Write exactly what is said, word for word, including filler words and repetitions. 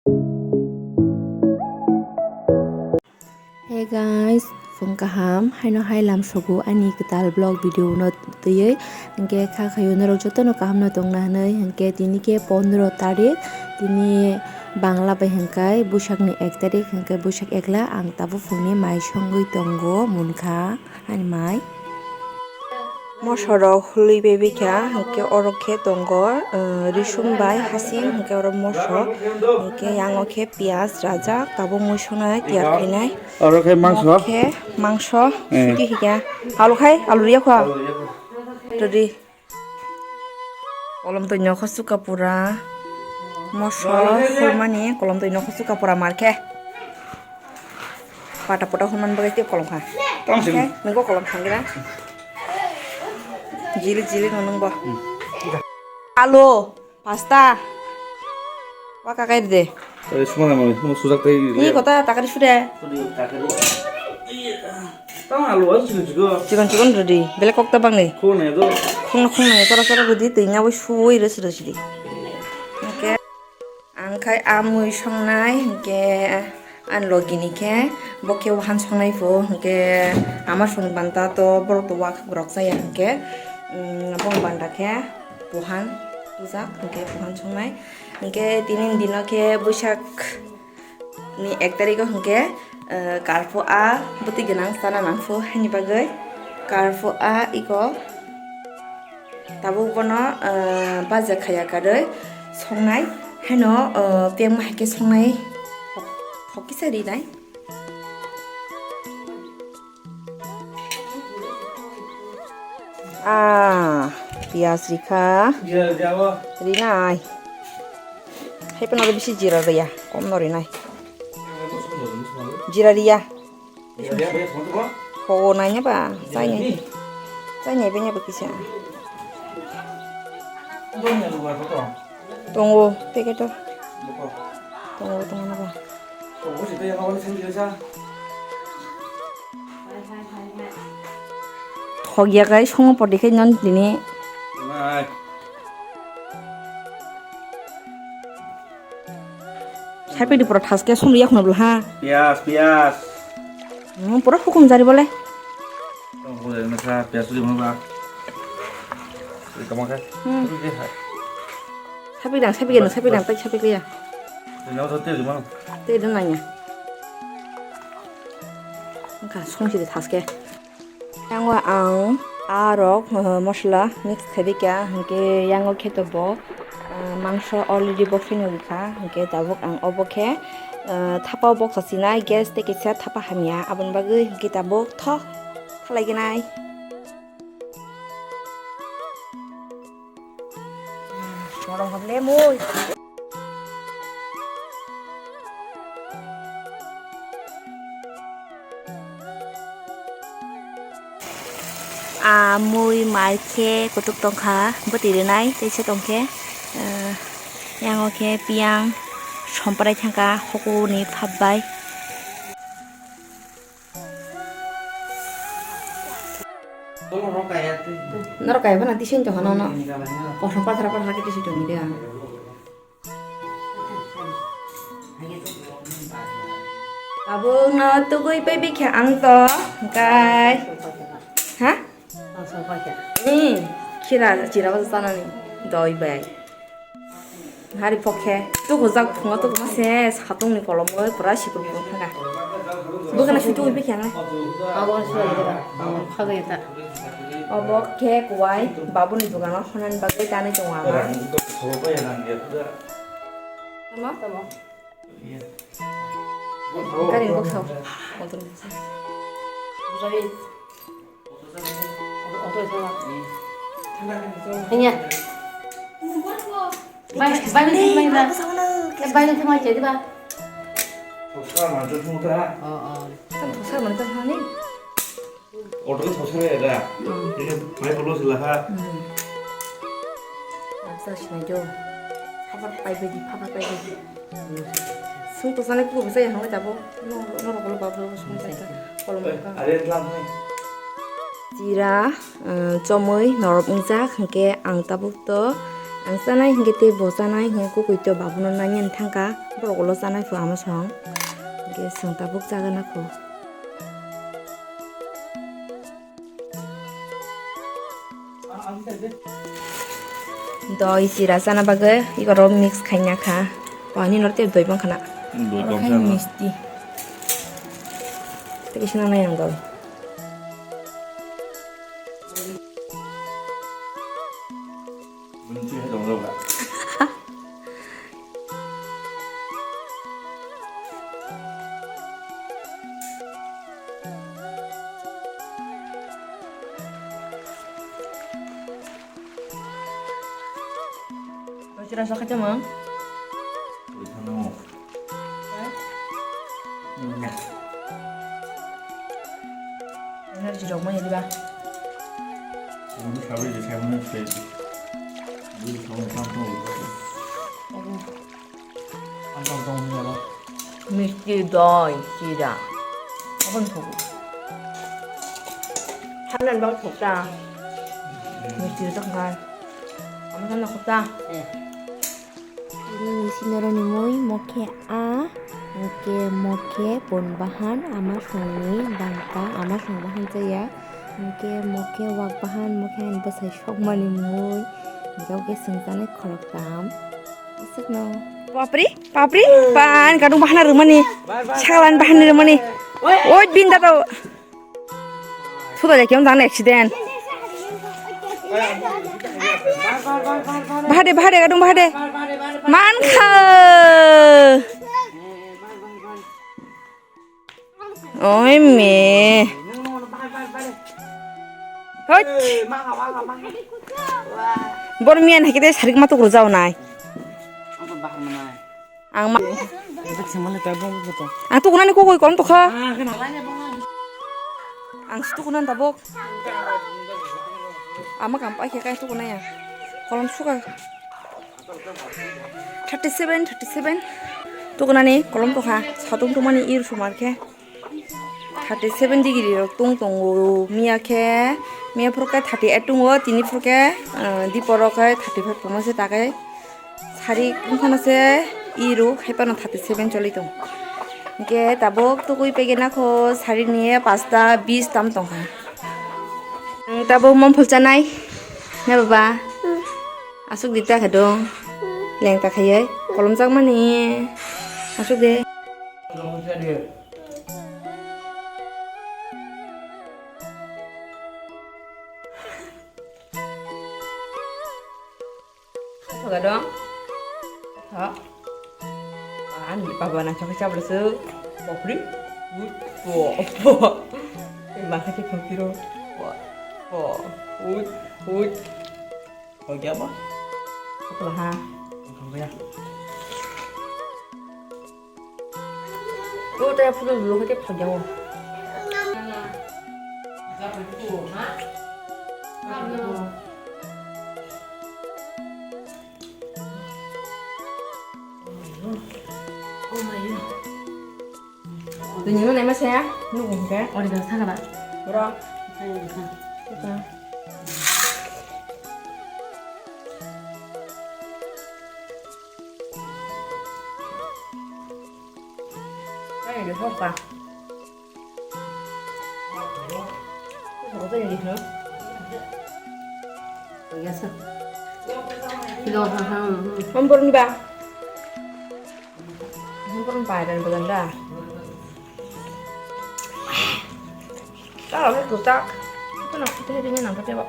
Hey guys, phung kaham, haino hai lam sogo ani kwtal vlog video no twiwi, hinkhe kha khayo norok jotono kaham no tongna hinwi, hinkhe tini khe pondro tarik, tini Bangla bai hinkhe Buisak ni ek tarik, hinkhe Buisak ekla ang tabuk phungni mai songwi tongo, munkha ani mai. Moso rok hului bebekha, hinkhe oro khe tongo, eh, risum bai hasing, hinkhe oro moso, hinkhe yango khe piyaj rajak, tabuk mui sonai tiyar khainai. Oro khe mangso? Mok khe mangso, eh, suki hikha. Alu khai, alu riya kho. Alu riya kho. Rwdi. Kolom twi nokho suka pura. Moso, alu khai riya. Khulmani kolom twi nokho suka pura mar khe. Pata pata hwnmani bagwi tei kolom kha. Tamo sini. Khe nungbo kolom thangwi na. Jili jili no nungbo. Hmm. Alo, pasta. Wa kakai de. Tei suma na mani, suma sujak tei. Ni kota takari sude. Tamo alo wa sini juga. Chikon chikon rwdi. Belek kok ta bangni. Khung na do. Khung na khung na chora chora rwdi, tei nya bai suwi rwsi rwsi di. Oke. Ang khai a mui songnai, hinkhe ani logini khe bo khe wahan songnai pho, hinkhe ama song banta to borok to wa khe borok chaya hinkhe, mm, bong banta khe wahan tujak, hinkhe wahan songnai. Hinkhe tini ni dino khe Buisak ni ek tarikh o hinkhe, eh, karpho a bwtwi gwnang chana nang pho, haini bagwi karpho a iko. Tabuk bono, ah, baja khaya karwi songnai, haino, ah, pengma hai khe songnai, thok kisa rinai. Ah, piyaj rikha. Rinai. Hai phano bisi jira riya, kom no rinai. Jira riya. Ho, naina ba, chai nai. Chai nai benya ba kisa. Tongo, packet o. Tongo, tongo na ba. Thok ya kai, songo podi khai non tini. Saipik di pura thaske sumri yakhno bwla ha. Piyas, piyas. Hmm, pura hukum jari bole. Tong hukum jari masa, piyas suri mano ba. Suri kama khe? Hmm. Suri khe hai. Saipik dang, saipik dang, saipik dang, tai saipik liya. Ini apa satu di mana? Tei dang nanya. Engka song siri thaske. Yango ang arok, eh, mosla mix khaibikha, hinkhe yango khe to bo, eh, mangso already bo phino rikha, hinkhe tabuk ang obo khe, eh, thapa o boksa sinai, gas tei kisa thapa hamya, aboni bagwi hinkhe tabuk thok khalaiginai. Morong hok le mui. A mui mai khe kutuk tongkha, bwtwi rwnai teisa tongkhe, eh, yango khe piyang somprai thangkha hokuni phap bai. Norok kaya phano tising tongkha nono. Kosong pathra pathra khe tising tongdi ang. Tabuk no tugui pai bikha ang to, kai. Ha? Ni, khira, chira basa chanani. Doi bai. Hari pokhe, tuku jak phungo tuku ma se, satung ni kolom oi, pura sipur pung thanga. Bukana sutu oi bikha na. Abo sutu oi bikha. Abo khaga ya ta. Obo khe kuwai, babuni dogano honani bagwi tanwi tongo ama. Tamo? Tamo. Gari ni boksa. Hanya. Bai, bai, bai, bai, bai. Eh, bai, bai, bai, bai. Oh, oh. Kan thosar mantan hani. Auto ke thosar ya da. Hmm. Ini mai perlu silaha. Hmm. Aksa sinai jo. Phabar pai bai di, phabar pai bai di. Sung to sani kubu saya hangga jabo. No, no, no, no, babu, sung saya. Kolom ka. Are lam ni. Jira, eh, chomui, norok wngjak, hingke ang tabuk to, Ang chanai hinkhe tei bo chanai hinkhe kukui to babuno nangya thangkha, borok ulo chanai phu ama song. Hinkhe chwng tabuk chagana kho. Doi chira chana bagwi ikorok mix khaina kha. Wani nor tei doi bangkhana. Doi oro khai bangkhana. Misti. Tei kisa nai ang doi. Kau cerah sakit emang? Energy rok manya diba? Ini sawi di sana sih. Ini sawi sampo. Sampo tong ni alo. Misti doi sira. Apa nih kau? Hanan bang kau ta. Misti tak kan. Kamu sana kau ta. Eh. Nini sinoroni mui mokhe a, hwnkhe mokhe pon bahan ama songni bangta ama song bahan chaya, hwnkhe mokhe wak bahan mokhe ani bwsai sokmani mui, hwnkhe oke songjaknai khoroktham. Aswkno. Papri, papri, pan kadung bahana rwmani, saklan bahana rwmani. Oi, binda to. Suda jai kiyong jang accident. Bahade, bahade, gadung bahade. Mankha. Oi me. Hoi. Bor miyan hekete sarik matuk rujau nai. Ang ma. Ang tukunani kukui kom tokha. Ang tukunan tabuk. Ama kam paikhe kai tukunaya. Kolom suka. Thirty seven, thirty seven. Tukunani kolom tokha. Satung tumani ir sumar khe. Thirty seven degree rok tung tongo miya khe, miya phuru khe thirty eight tungo, tini phuru khe, ah, dipor rok khe thirty five tongma se ta khe sari wngkhano se iro hai phano thirty seven choli tong. Hinkhe tabuk tugui pegena kho sari ni pasta bis tam tongkha. Ang tabuk mom phul chanai na baba? Aswk di ta khe dong. Leng ta khaiwi kolom jakmani. Aswk de. Thoga dong. Tho. Ani baba na chokhe chabla su. Bopri. Ut. Po. Po. Masa ke phokiro. Po. Po. Ut. Ut. Khogya ba? Khogla ha. Khogya. O ta phuru lo khogya khogya o. Oh my God. Tini mana emang saya? Nunggu ke? Ori dah sana lah. Bro. Saya dah. Kita. Saya dah hopa. Hopa saya dah. Biasa. Kilo ha ha. Kompor ni ba? Kompor ni ba dan bulan dah. Kalau ni tutak, itu nak kita hadiahnya nak pakai apa?